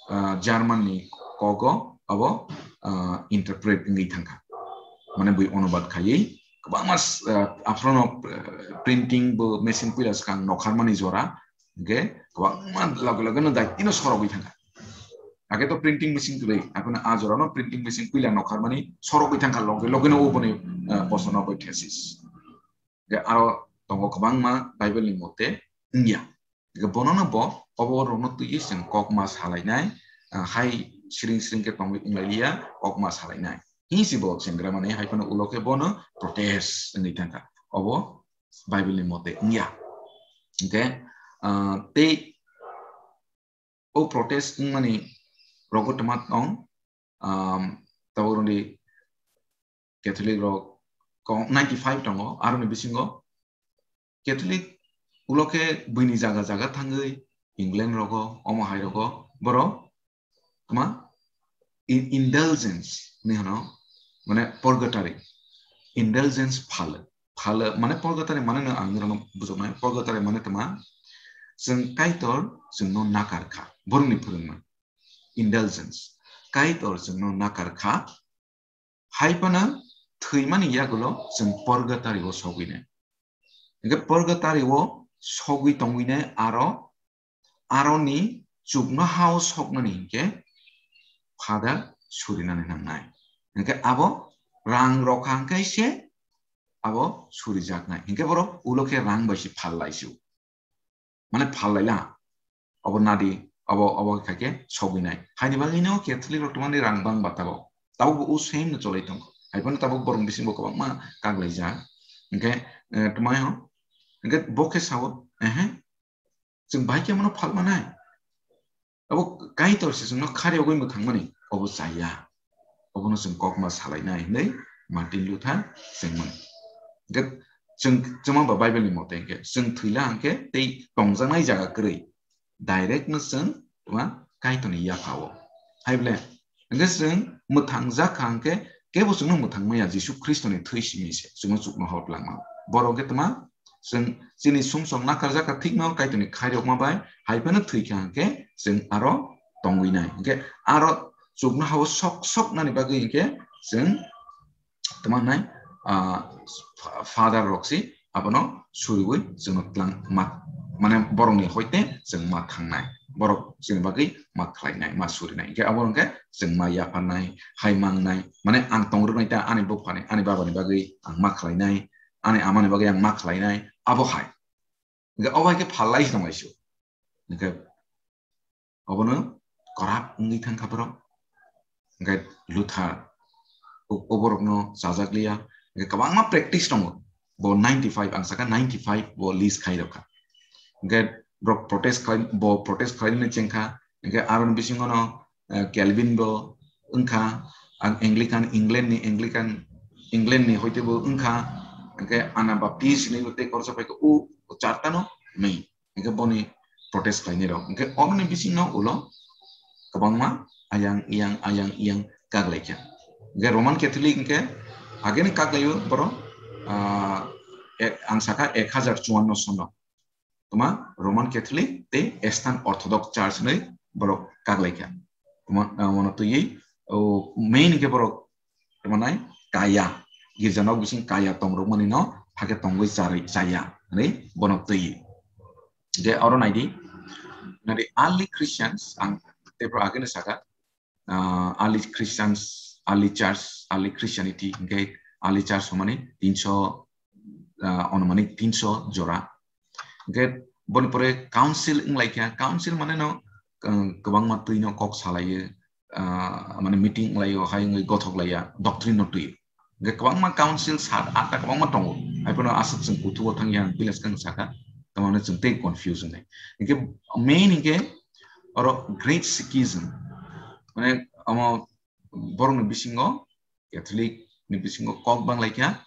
ah, German ni kogo abo, ah, interpret wngwi thangkha. Mane bui onubad khaiwi kwbangma s-, ah, aphuru no, ah, printing bo machine puila swkang nokharmani jora, hingkhe kwbangma loge loge no daitino sorogwi thangkha. Age to printing machine kwrwi, aphano a jorano printing machine puila nokharmani sorogwi thangkha loge loge no uboni, ah, posannobboi thesis. Hingkhe aro tongo kwbangma Bible ni mote wngya. Hingkhe bonono bo obo rokno twiwi chwng kok ma salainai, ah, hai siring siring khe tongwi wnglailiya, kok ma salainai. Hini si bo chengra mani hai phano ulo khe bono protest wngwi thangkha. Obo Bible ni mote wngya. Hingkhe, ah, tei o protest wngmani rogo twma tong, um, tabuk rwngdi Catholic rok kong ninety five tongo, aroni bisingo Catholic ulo khe buini jaga jaga thangwi England rogo, omo hai rogo, borok tma in-, indulgence ni hwno, mane purgatory, indulgence phalo, phalo, mane purgatory mane no ang nirokno bujoknai, purgatory mane tma chwng Kaitor chwngno nakar kha, borokni phwrwngma, indulgence, Kaitor chwngno nakar kha, hai phano thwimani yagulo chwng purgatory o sogwinai. Hingkhe purgatory o sogwi tongwinai aro, aroni chuknoha o soknani hinkhe Father surinani nangnai. Hingkhe abo rang rok hang khe se abo surijaknai. Hinkhe borok ulo khe rang bai se phal lai su. Mane phal lai la. Abo nadi, abo, abo kha khe sogwi nai. Haini bagwi no Catholic rok twmani rang bang ba tabok. Tabok bo u same no cholai tong. Hai phano tabok borok bisingo kwbangma kak lai jak. Hinkhe, eh, twmai ho. Hinkhe bo khe sao, ehe. Chwng bahai khe mono phal manai. Abo Kaitor se chwngno khari ogwi mwthang mani, obo chaya. Obono chwng kokma salainai hinwi Martin Luther chwng mani. Hinkhe chwng chwma ba Bible ni mote hinkhe chwng thwila hinkhe tei tongjaknai jaga kwrwi direct no chwng tuma Kaitor ni yapha o. Hai ble, hinkhe chwng mwthang jak kha hinkhe kebo chwngno mwthang maya Jisu Khristo ni thwi simi se chwngno chukno hor langma. Borok khe tuma chwng chini sumsok nakarjak kha thikno Kaitor ni khairokma bai hai phano thwi kha hinkhe chwng aro tongwi nai. Hinkhe aro chukno hao sok sok nani bagwi hinkhe chwng tuma nai, ah, fa-, father rok si abono suriwi chwngno tlang ma, mane borokni hoite chwng ma thangnai. Borok chini bagwi ma khlainai, ma surinai. Hinkhe abo hinkhe chwng ma yapharnai, hai mangnai, mane ang tong rwnai ta ani buphani, ani babani bagwi ang ma khlainai, ani amani bagwi ang ma khlainai, abo hai. Hinkhe abo hai khe phal lai se tong lai su. Hinkhe obono kwrak wngwi thang kha borok. Hinkhe Luther, o-, oborokno chajak liya. Hinkhe kwbangma practice tongo. Bo ninety five, ang saka ninety five bo list khai rok kha. Hinkhe borok protest khlai, bo protest khlainani cheng kha. Hinkhe aroni bisingono, eh, Calvin bo wngkha, ang Anglican, England ni Anglican, England ni hoite bo wngkha. Hinkhe Anabaptist ni tei korsa pai kha, o charta no main. Hinkhe boni protest khlainai rok. Hinkhe oroni bisingno ulo kwbangma ayang iyang, ayang iyang kak lai kha. Hinkhe Roman Catholic hinkhe ageni kak laio borok, ah, ek, ang saka ek hajar chuanno sono. Tuma Roman Catholic tei Eastern Orthodox Church hinwi borok kak lai kha. Tuma, ah, mono twiwi, o, main hinkhe borok tuma nai kaya, girja nok bising kaya tong rok mani no phakhe tongwi charwi chaya hinwi bono twiwi. Je oro naidi, nadi early Christians, ang tei borok ageno saka, ah, early Christians, early church, early Christianity, hinkhe early church hwnmani tinso, ah, onumanik tinso jora. Hinkhe boni pore council wnglaikha, council mane no, ah, kwbangma twi no kok salaio, ah, mane meeting wnglaio, hai wngwi gothok laiya, doctrine no twi. Hinkhe kwbangma council sat atta kwbangma tongo. Hai phano aswk chwng kuthugo thangya ang pila swkang saka. Tamoni chwng tei confuse wngnai. Hinkhe main hinkhe oro Great Schism. Mane omo borokni bisingo Catholic ni bisingo kok bang laikha.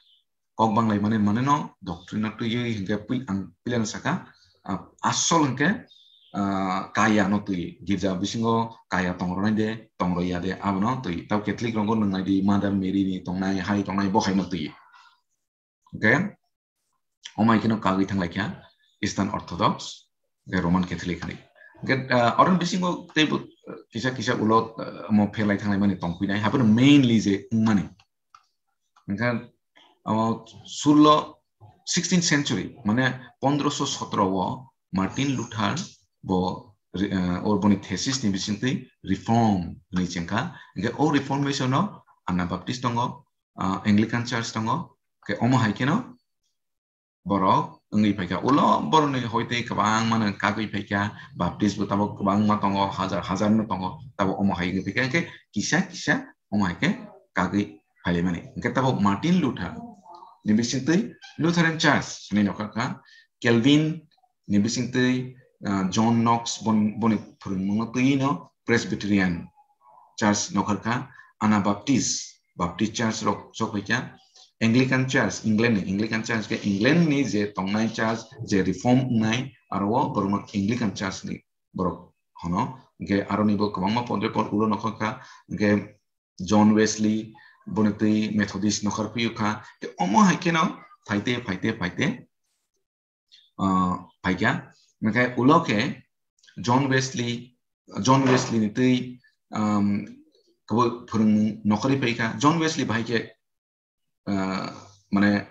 Kok bang lai mane mane no doctrine no twiwi hinkhe pil-, ang pilano saka, ah, asol hinkhe, ah, kaya no twi, girja bisingo kaya tong rwnai de, tong rwya de, abono twi. Tabo Catholic rogo nwngnai di, Mother Mary ni tongnai, hai tongnai, bo hai no twi. Hinkhe, omo hai kheno kagwi thang laikha, Eastern Orthodox, hinkhe Roman Catholic hinwi. Hinkhe, ah, oroni bisingo teibo, ah, kisa kisa ulo, ah, omo pherlai thang laimani tong phinai, haphano mainly je wngmani. Hinkhe, omo sullo, sixteenth century, mane pondroso sotro o Martin Luther bo re-, eh, or boni thesis ni bisingtwi reform hinwi chengkha. Hinkhe o reformation o Anabaptist tongo, ah, Anglican Church tongo. Hinkhe omo hai kheno borok wngwi phaikha. Ulo borokni hoite kwbangma no kagwi phaikha, Baptist bo tabok kwbangma tongo, hajar hajar no tongo, tabok omo hai wngwi phaikha. Hinkhe kisa kisa omo hai khe kagwi phailaimani. Hinkhe tabok Martin Luther ni bisingtwi Lutheran Church hinwi nokha kha, Calvin ni bisingtwi, ah, John Knox bon-, boni phwrwngmungno twiwi no Presbyterian Church nokha kha, Anabaptist, Baptist Church rok sok phaikha, Anglican Church, England ni Anglican Church khe England ni je tongnai church, je reform wngnai, aro o borokno Anglican Church ni borok hono. Hinkhe aroni bo kwbangma pondre pon ulo nokha kha, hinkhe John Wesley, boni twi Methodist nokhar phiyo kha. Te omo hai kheno phaite, phaite, phaite, ah, phaikha. Hinkhe ulo khe John Wesley, John Wesley ni twi, um, kabo phwrwngmung nokhorwi phaikha. John Wesley bahai khe, ah, mane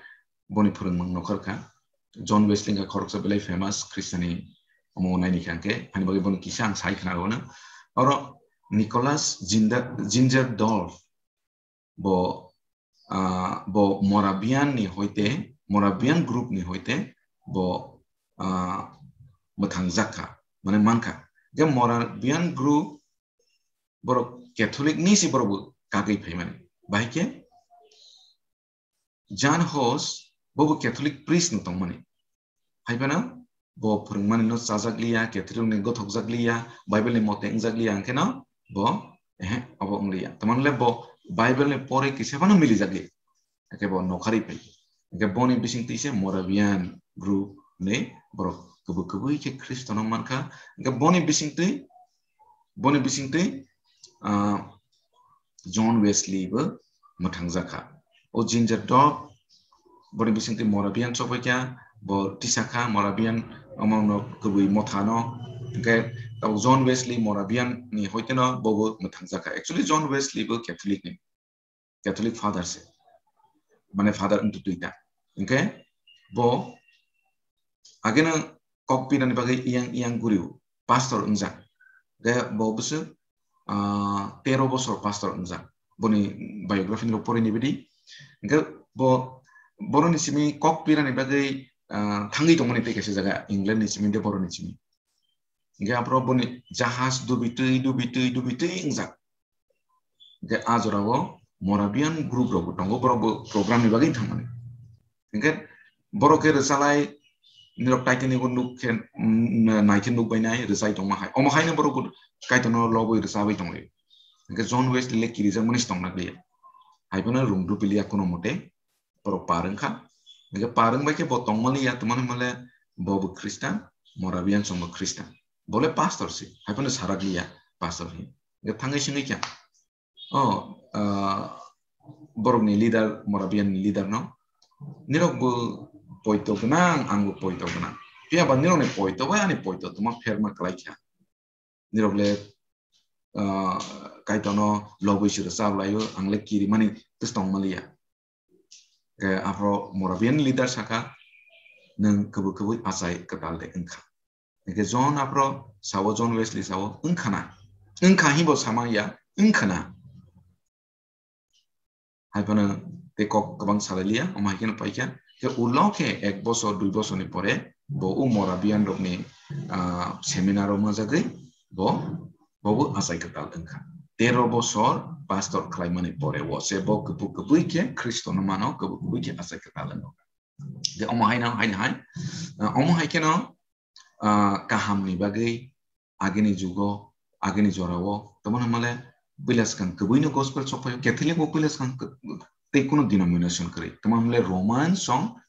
boni phwrwngmung nokhor kha. John Wesley wngkha khoroksa belai famous Christian ni omo naini kha hinkhe, hani bagwi bono kisa ang sai khna rwno. Oro Nicholas Zinder-, Zinzendorf bo ah, bo Moravian ni hoite, Moravian group ni hoite bo, ah, mwthangjak kha, mane mankha. Je Moravian group borok Catholic ni si borok bo kagwi phaimani. Bahai khe Jan Hus bo bo Catholic priest no tongmani. Hai phano bo phwrwngmani no chajak liya, Catholic ni gothokjak liya, Bible ni mote wngjak liya, hwnkhe no bo, ehe, obo wng liya. Tamani le bo Bible ni pore kisa phano milijak liya. Hwnkhe bo nokharwi phai. Hwnkhe boni bisingtwi se Moravian group ni borok kwbwi kwbwi khe Khristo no mankha. Hwnkhe boni bisingtwi, boni bisingtwi, ah, John Wesley bo mwthangjak kha. O Zinzendorf, boni bisingtwi Moravian chophaikha, bo tisakha Moravian, omo no kwbwi mothano. Hwnkhe tabuk John Wesley Moravian ni hoite no bo bo mwthangjak kha. Actually, John Wesley bo Catholic ni, Catholic father se, mane father wng twi ta. Hwnkhe bo ageno kok pirani bagwi iyang iyang guriu pastor wngjak. Ge bo bwswk, ah, tero bosor pastor wngjak. Boni biography ni rok porini bidi. Ge bo, boroni simi kok pirani bagwi, ah, thangwi tongmani tei kaisa jaga England ni simi de boroni simi. Hingke aphro boni jahaj dubitwi, dubitwi, dubitwi wngjak. Hingke a jorao Moravian group rok bo tongo, borok bo program ni bagwi thangmani. Hingke borok khe rwchalai, nirok Titanic o nuk khe, mm, nai khe nuk bai nai rwchai tongma hai. Omo haino borok bo Kaitorno lobwi rwchabwi tonglaio. Hingke John Wesley le kirijakmani se tongna kliya. Hai phano rung dupiliya kuno mote. Borok par wngkha. Hingke par wngbai khe bo tongmani ya, tongmani hwnmale bo bo Khristan, Moravian chwngbo Khristan. Bo le pastor se, hai phano sarak liya pastor hin. Hingke thangwi swngwi kha, o, ah, borokni leader, Moravian ni leader no, "Nirok bo poito gwnang, ang bo poito gwnang. Phiya ba nirokni poito bai ani poito tongma pherma klai kha." Nirok le, ah, Kaitorno lobwi se rwchap laio, ang le kirimani twis tong maliya. Ke aphro Moravian leader saka, "Nwng kwbwi kwbwi achai kwtal de wngkha." Hingke John aphro sao, John Wesley sao, "Wngkha na? Wngkha," himbo sama ya, "Wngkha na?" Hai phano tei kok kwbang salai liya, omo hai kheno paikha. Khe ulo khe ek bosor, dui bosor ni pore bo o Moravian rokni, ah, seminar o manjagwi bo, bo bo achai kwtal wngkha. Tero bosor pastor khlaimani pore o se bo kubui kubui khe Khristo no mano, kubui kubui khe achai kwtal wngkha. Je omo hai no, hai no hai, ah, omo hai kheno, ah, kaham ni bagwi agini jugo, agini jorao, tamo hwnmale puila swkang kwbwino gospel sokphaio, Catholic bo puila swkang kw-, tei kuno denomination kwrwi. Tamo hwnmale Roman song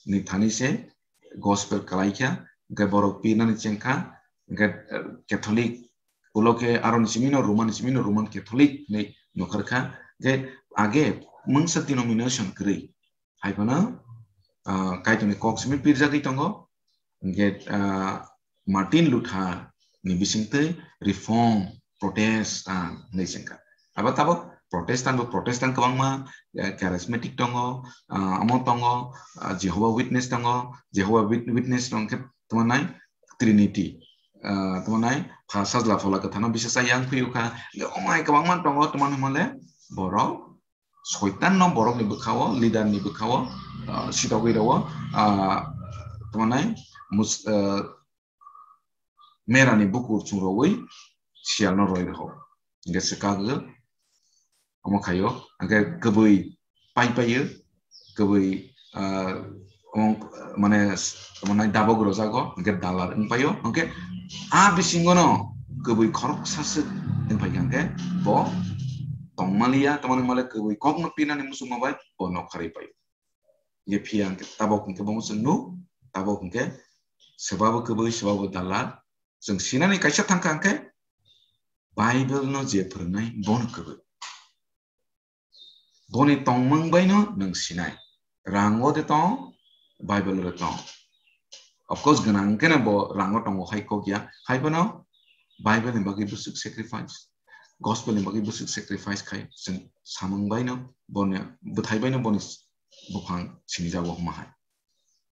ni thani se gospel kwlaikha, hwnkhe borok pirnani chengkha, hwnkhe, eh, Catholic, ulo khe aroni simino Roman, simino Roman Catholic hinwi nukharkha, hwnkhe age mungsa denomination kwrwi. Hai phano, ah, Kaitorni kok simi pirjagwi tongo. Hingke, ah, Martin Luther ni bisingtwi Reform, Protestant hinwi sengkha. Abo tabok Protestant bo Protestant kwbangma, eh, Charismatic tongo, ah, omo tongo, ah, Jehovah Witness tongo, Jehovah Wit-, Witness tong khe tamo nai Trinity, ah, tamo nai Pha Sajla Phola Kwthar no bisa cha yang phiyu kha. Omo hai kwbangma tongo, tamo hwnmale borok Soitan no borok ni bwkha o, leader ni bwkha o, ah, sitogwi rwo, ah, tamo nai mus-, ah, mera ni bukur chungrogwi siyal no roi rwo. Hingke se kagwi omo khaio, hingke kwbwi pai paio, kwbwi, ah, omo, mane, tamo nai dabok rwjago, hingke dalar wng paio, hingke a bisingo no kwbwi khoroksa swk wng paikha, hingke bo tongmaliya, tamo hwnmale kwbwi kokno pinani muchungma bai bo nokharwi paio. Ye phiya hingke tabok hingke bo chwng nuk, tabok hingke swbabo kwbwi, swbabo dalar. Chwng sinani kaisa thangkha hingke Bible no je phwrwngnai bono kwbwi. Boni tongmung bai no nwng sinai. Rango de tong, Bible de tong. Of course, gwnang hingke no bo rango tongo hai kok ya. Hai bono Bible ni bagwi bwswk sacrifice, gospel ni bagwi bwswk sacrifice khai, chwng samung bai no, boni bwthai bai no boni buphang sinijago hwnma hai.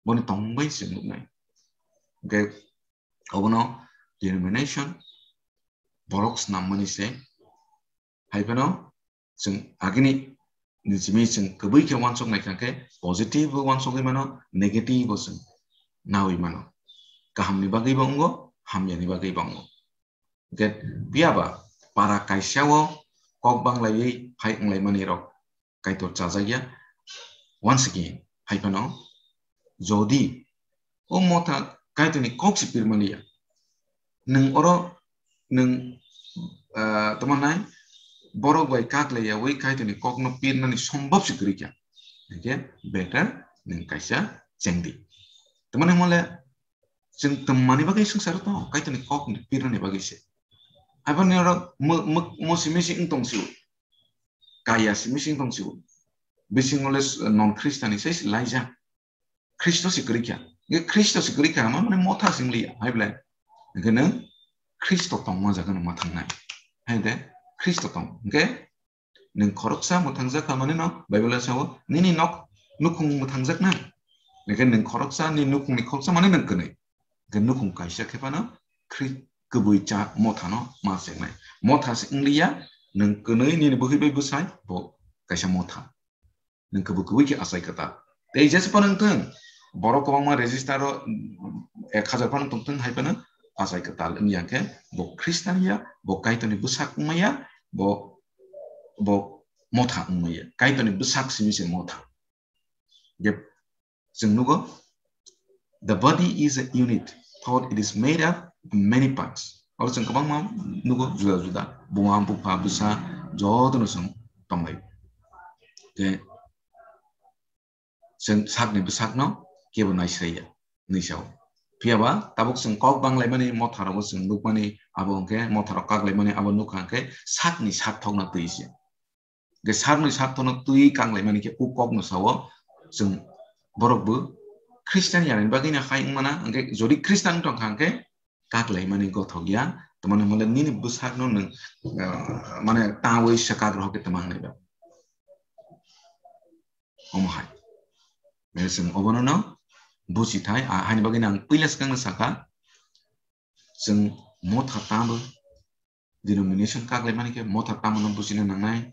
Boni tongmung bai chwng nuknai. Hingke obono denomination borok snammani se. Hai phano chwng agini Ni simi chwng kwbwi khe uansuk nai kha khe positive bo uansugwi mano, negative bo chwng nawi mano. Kaham ni bagwi bo wngo, hamya ni bagwi bo wngo. Hwnkhe phiya ba para kaisa o kok banglaiwi phai wnglaimani rok Kaitor chajakya. Once again, hai phano jodi o motha Kaitor ni kok se pirmaliya, nwng oro nwng, ah, tamo nai borok bai kak laiyawi Kaitor ni kok no pirnani sombab se kwrwi kha. Hwnkhe better nwng kaisa chengdi. Tamo nai mole chwng twmani bagwi swngcharo tongo, Kaitor ni kok pirnani bagwi se. Aboni oro mo, mo, mo simi se wng tong sio. Kaya simi se wng tong sio. Bisingo le s-, non Christian ni sai se laijak. Khristo se kwrwi kha. Hwnkhe Khristo se kwrwi kha, ma mane motha se wng liya, hai belai. Hwnkhe nwng Khristo tongma jaga no ma thangnai. Hai de, Khristo tong. Hwnkhe nwng khoroksa mwthangjak kha mani no Bible o sao, nini nok nukhung mwthangjak nai. Hwnkhe nwng khoroksa ni nukhung ni khoroksa mani nwng kwnwi. Hwnkhe nukhung kaisa khe phano Khri-, kwbwi cha motha no ma chengnai. Motha se wng liya, nwng kwnwi nini bwkhwi bai bwsai bo kaisa motha. Nwng kwbwi kwbwi khe achai kwtal. Tei jesa phano wng thung, borok kwbangma register o, mm, ek hazar phano tong thung, hai phano achai kwtal wngya khe bo Khristian ya, bo Kaitorni bwsak wngmaya, bo, bo motha wngmaya. Kaitorni bwsak simi se motha. Je chwng nugo, the body is a unit, though it is made up of many parts. Oro chwng kwbangma nugo juda juda, buma, bupha, bwsa, jotono chwng tonglai. Khe chwng sakni bwsakno kebo naisraiya, hinwi sao. Phiya ba tabuk chwng kok banglaimani, motharogo chwng nukmani, abo hwnkhe motharok kaklaimani, abo nukha hwnkhe sakni sak thokna twi se. Hwnkhe sakni sak thokno twi kaklaimani khe o kokno sao, chwng borok bo Khristian yani bagwino hai wngmana, hwnkhe jodi Khristian wng tongkha hwnkhe kaklaimani gothok ya, tamani hwnle nini bwsakno nwng, ah, mane tawi swkak rohor khe twmang nai ba. Omo hai. Mane chwng obono no buchi thai, ah, haini bagwi ang puila swkangno sakha, chwng motha tamo denomination kaklaimani khe motha tamo no buchina nangnai.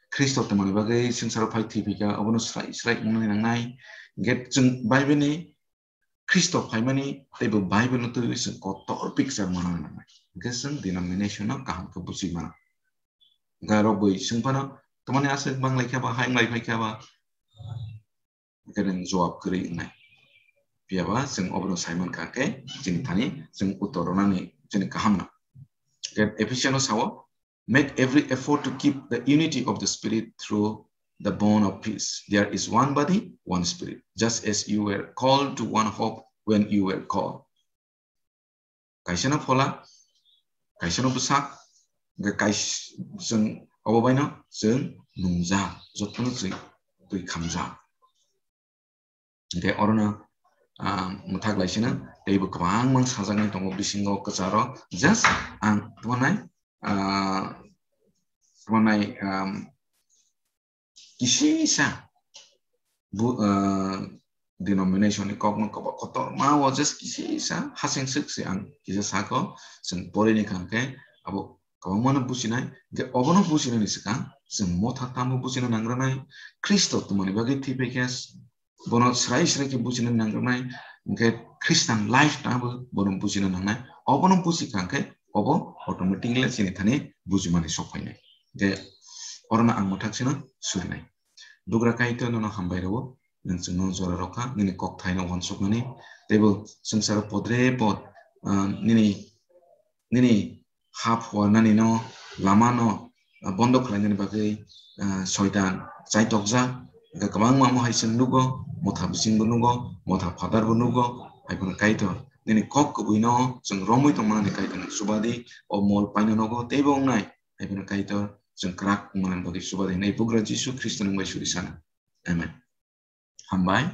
Khristo twmani bagwi swngcharo phai thwi phikha, obono srai srai wngna nangnai. Hwnkhe chwng Bible ni Khristo phaimani tei bo Bible no twiwi chwng kotor picture manna nangnai. Hwnkhe chwng denomination no kaham khe buchwi mano. Hwnkhe aro bwi chwng phano tamani aswk banglai kha ba, hai wng lai phai kha ba, hwnkhe nwng jawab kwrwi wngnai. Phiya ba chwng obono sai mankha khe chini thani chwng uttor rwnani chini kaham no. Hwnkhe Ephesians o sao, "Make every effort to keep the unity of the Spirit through the bond of peace. There is one body, one Spirit, just as you were called to one hope when you were called." Kaisano phola, kaisano bwsak, hwnkhe kais-, chwng obo baino chwng nungjak, jotono chwng twi khamjak. Hwnkhe orono, ah, mwthak laisino teibo kwbangma sajaknai tongo bisingo kwcharo. Just ang tamo nai, ah, tamo nai, um, kisisa bu-, ah, denomination ni kokno kobo kotorma o just kisisa hasing sik se ang kisa sako chwng porini kha hwnkhe abo kwbangmano buchinai, hwnkhe obono buchinani swkang chwng motha tamo buchina nangrwnai, Khristo twmani bagwi thwipaikha, bono srai srai khe buchina nangrwnai, hwnkhe Christian life tamo bono buchina nangnai, obono buchikha hwnkhe obo automatically chini thani bujimani sok phainai. Hwnkhe orono ang mwthak sino surinai. Bugra Kaitor nono hambai rwo, nwng chwngno jora rwkha, nini kok thaino uansukmani, teibo swngcharo podre pod, ah, nini, nini ha phuarnanino lamano, ah, bondo khlainani bagwi, ah, soitan chaitokjak. Hwnkhe kwbangma omo hai chwng nugo, motha bisingbo nugo, motha phatarbo nugo, hai phano Kaitor nini kok kubui no chwng romwi tongmani Kaitor ni chubadi o mol paino nogo teibo wngnai, hai phano Kaitor chwng kwrak wngmani bagwi chubadi hinwi Bugra Jisu Khristo ni mungbai suri sana. Amen. Hambai.